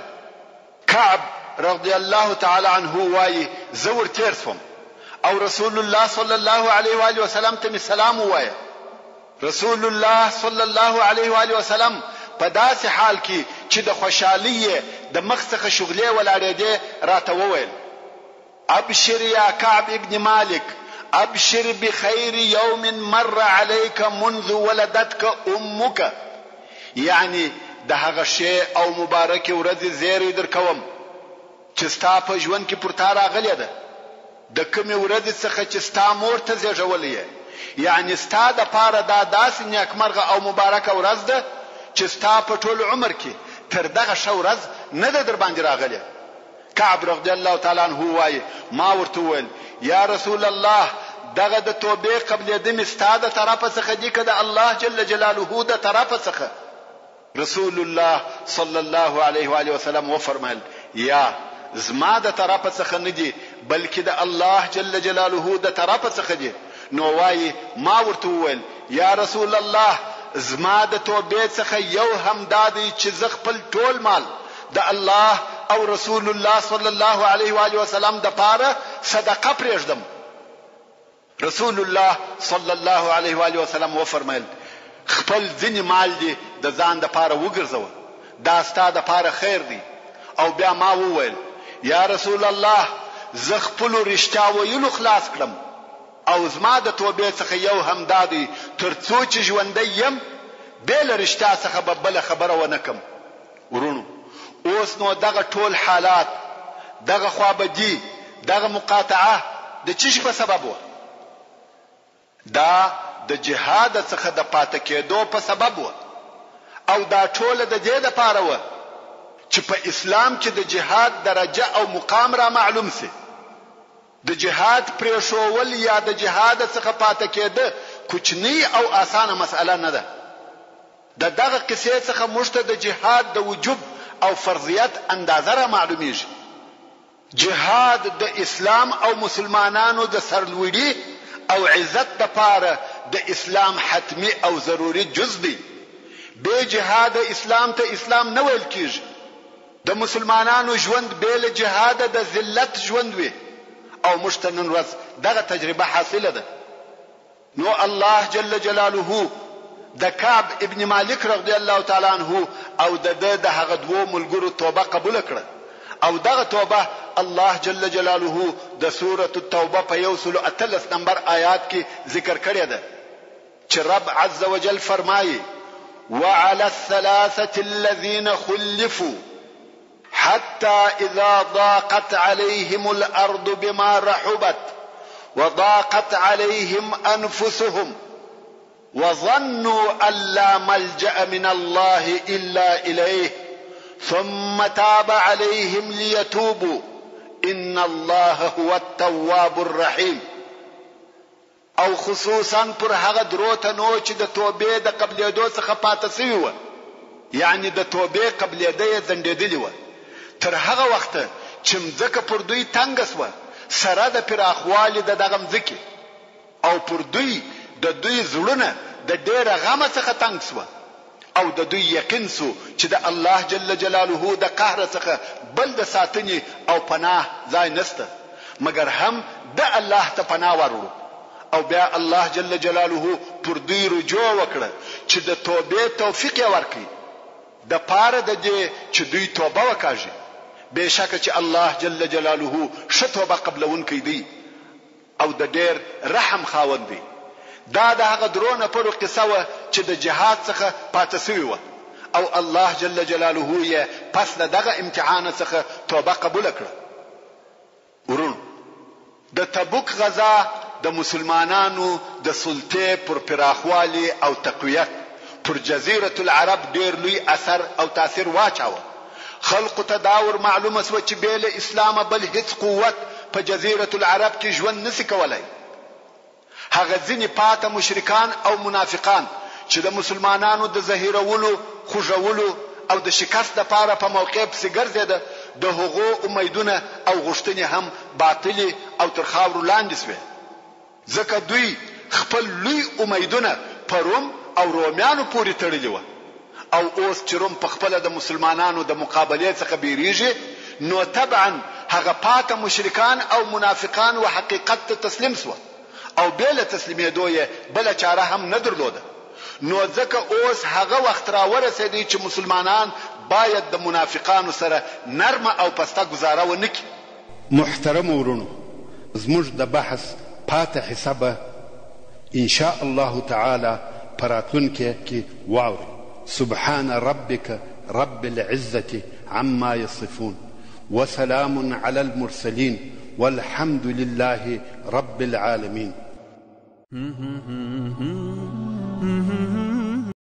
کعب رضی الله تعالی عنه وايي، زه ور تېر شوم او رسول الله صلی الله علیه وآله وسلم ته مې سلام ووایه. رسول الله صلی الله علیه وآله وسلم په داسې حال کې چې د خوشحالۍ یې د مخ څخه شغلې ولاړېدې راته وویل، ابشر یا کعب ابن مالک، ابشر بخیر یوم مر علیک منذ ولدتک امک، یعنې د هغه ښې او مبارکې ورځې زیری درکوم چې ستا په ژوند کې پر تا راغلې ده، د کومې ورځې څخه چې ستا مور ته زیږولی یې، یعنې ستا دپاره دا داسې نیکمرغه او مبارکه ورځ ده چې ستا په ټول عمر کې تر دغه ښه ورځ نه ده درباندې راغلې. کعب رضی الله تعالی عنه وايي، ما ورته وویل، یا رسول الله! دغه د توبې قبلېده مې ستا د طرفه څخه دي که د الله جل جلاله د طرفه څخه؟ رسول الله صلی الله علیه وآله وسلم وفرمایل، یا، زما د طرفه څخه نه دي بلکې د الله جل جلاله د طرفه څخه دي، نو وايي، ما ورته وویل، یا رسول الله! زما د توبې څخه یو هم دا دی چې زه خپل ټول مال د الله او رسول الله صلی الله علیه و آله وسلم د پاره صدقه پرېږدم. رسول الله صلی الله علیه و آله وسلم وفرمایل، خپل ځینې مال دې د ځان د پاره وګرځوه، دا ستا د پاره خیر دی. او بیا ما وویل، یا رسول الله! زه خپلو رښتیا ویلو خلاص کړم او زما د توبې څخه یو هم دا دی تر څو چې ژوندی یم بې له رښتیا څخه به بله خبره ونه کړم. وروڼو! اوس نو دغه ټول حالات، دغه خوابدي، دغه مقاطعه د چشي په سبب وه؟ دا د جهاد څخه د پاته کېدو په سبب وه او دا ټوله د دې لپاره وه چې په اسلام کې د جهاد درجه او مقام را معلوم شي. د جهاد پرېښوول یا د جهاد څخه پاته کېده کوچنۍ او اسانه مسئله نه ده. د دغه قصې څخه موږ ته د جهاد د وجوب او فرضیت اندازه را معلومیږي. جهاد د اسلام او مسلمانانو د سرلوړي او عزت لپاره د اسلام حتمي او ضروري جز دی. بې جهاده اسلام ته اسلام نه ویل کیږي. د مسلمانانو ژوند بې له جهاده د ذلت ژوند وي او موږ ته نن ورځ دغه تجربه حاصله ده. نو الله جل جلاله د کعب ابن مالک رضی الله تعالی عنه او د ده د هغه دوو ملګرو توبه قبوله کړه او دغه توبه الله جل جلاله د سورة التوبه په 118 نمبر آیات کې ذکر کړې ده چې رب عز وجل فرمایي وعلى الثلاثة الذين خلفوا حتى إذا ضاقت عليهم الأرض بما رحبت وضاقت عليهم أنفسهم وظنوا أن لا ملجأ من الله إلا إليه ثم تاب عليهم ليتوبوا إن الله هو التواب الرحيم او خصوصاً پر هغه درو تنو چې د توبې د قبلېدو څخه پاته شوي وه، یعنې د توبې قبلېده یې ځنډېدلې وه، تر هغه وخته چې مځکه پر دوی تنګه شوه، سره د پراخوالي د دغه مځکې، او پر دوی د دوی زړونه د ډېره غمه څخه تنګ شوه، او د دوی یقین شو چې د الله جل جلاله د قهره څخه بل د ساتنې او پناه ځای نشته، مګر هم ده الله ته پناه وروړو. او بیا الله جل جلاله پر دوی رجوع وکړه چې د توبې توفیق یې ورکړ د پاره د دې چې دوی توبه وکاږي، بېشکه چې الله جل جلاله ښه توبه قبلوونکی دی او د ډېر رحم خاوند دی. دا د هغه درو نفرو قصه وه چې د جهاد څخه پاته شوي وه او الله جل جلاله یې پس له دغه امتحانه څخه توبه قبوله کړه. وروڼو! د تبوک غزا د مسلمانانو د سلطې پر پراخوالي او تقویت پر جزیرة العرب ډېر لوی اثر او تاثیر واچاوه. خلقو ته دا ور معلومه شوه چې بې له اسلامه بل هیڅ قوت په جزیرة العرب کې ژوند نشي کولای. هغه ځینې پاته مشرکان او منافقان چې د مسلمانانو د زهیرولو، خوږولو او د شکست لپاره په موقع پسې ګرځېده، د هغو امیدونه او غوښتنې هم باطلې او تر خاورو لاندې شوې، ځکه دوی خپل لوی امیدونه په روم او رومیانو پورې تړلي وه او اوس چې روم پخپله د مسلمانانو د مقابلې څخه بیریږي، نو طبعاً هغه پاته مشرکان او منافقان و حقیقت ته تسلیم شوه او بې له تسلیمېدو یې بله چاره هم نه درلوده، نو ځکه اوس هغه وخت را ورسېدی چې مسلمانان باید د منافقانو سره نرمه او پسته ګوزاره ونه کړي. محترمو وروڼو زموږ د بحث پاته حصه به ان شاء الله تعالی په راتلونکې کې واورئ. سبحان ربک رب العزة عما يصفون وسلام علی المرسلین والحمد لله رب العالمین.